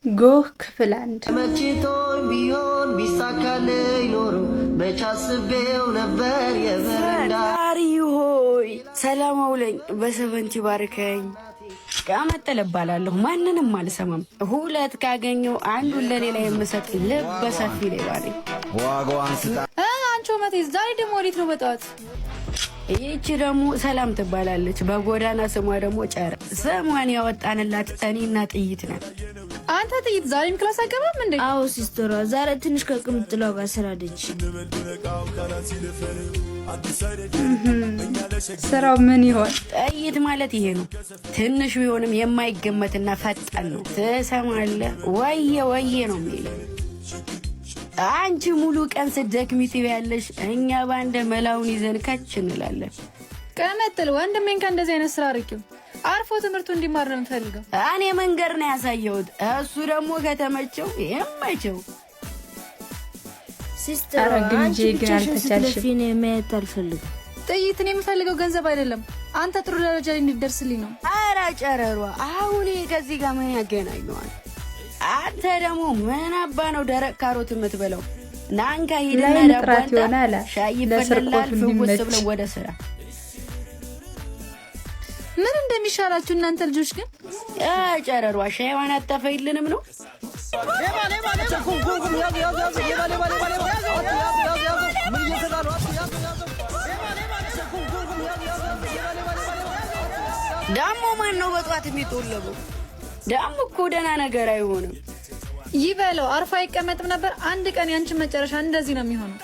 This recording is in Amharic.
ጎህ ክፍል 1። መችቶኝ ቢሆን ቢሳካልኝ ኖሮ መች አስቤው ነበር የበረንዳ። ፈጣሪ ሆይ ሰላም አውለኝ፣ በሰበንቲ ባርከኝ። ቀመጠል እባላለሁ። ማንንም አልሰማም። ሁለት ካገኘው አንዱን ለሌላ የምሰጥ ልበ ሰፊ ሌባ ነኝ። አንቺ መቴ፣ ዛሬ ደግሞ ወዴት ነው በጠዋት? ይህቺ ደግሞ ሰላም ትባላለች። በጎዳና ስሟ ደግሞ ጨረ። ስሟን ያወጣንላት እኔና ጥይት ነን። አንተ ጥይት፣ ዛሬም class አገባም እንዴ? አዎ ሲስተሯ፣ ዛሬ ትንሽ ከቅምጥሏ ጋር ስራ አለች። ስራው ምን ይሆን? ጥይት ማለት ይሄ ነው። ትንሽ ቢሆንም የማይገመትና ፈጣን ነው። ትሰማለህ? ወየ ወየ ነው የሚለው። አንቺ ሙሉ ቀን ስትደክሚ ትያለሽ፣ እኛ ባንደ መላውን ይዘን ከች እንላለን። ቀመጥል፣ ወንድሜን ከእንደዚህ አይነት ስራ አርቂው። አርፎ ትምህርቱ እንዲማር ነው የምፈልገው። እኔ መንገድ ነው ያሳየሁት፣ እሱ ደግሞ ከተመቸው የመቸው። ሲስተሯ፣ ኧረ ግምጄ አንቺ ግን ብቻሽን አልተቻልሽም። ስትለፊ እኔ ማየት አልፈልግም። ጥይት፣ እኔ የምፈልገው ገንዘብ አይደለም፣ አንተ ጥሩ ደረጃ ላይ እንዲደርስልኝ ነው። ኧረ ጨረሯ፣ አሁን ይሄ ከዚህ ጋር ምን ያገናኘዋል? አንተ ደግሞ ምን አባ ነው ደረቅ ካሮት የምትበላው? ናንካ ሂድና ላይን ዳቦ ጥራት አምጣ፣ ይሆናል ሻይ ለስርቆቱ ይፈላል፣ ፍውስ እንዲመች። ብለው ወደ ስራ። ምን እንደሚሻላችሁ እናንተ ልጆች ግን። አ ጨረሯ፣ ሻይዋን አታፈይልንም ነው? ዳሞ ማን ነው በጧት የሚጦለበው? ዳሞ እኮ ደህና ነገር አይሆንም። ይበለው፣ አርፎ አይቀመጥም ነበር። አንድ ቀን ያንቺን መጨረሻ እንደዚህ ነው የሚሆነው።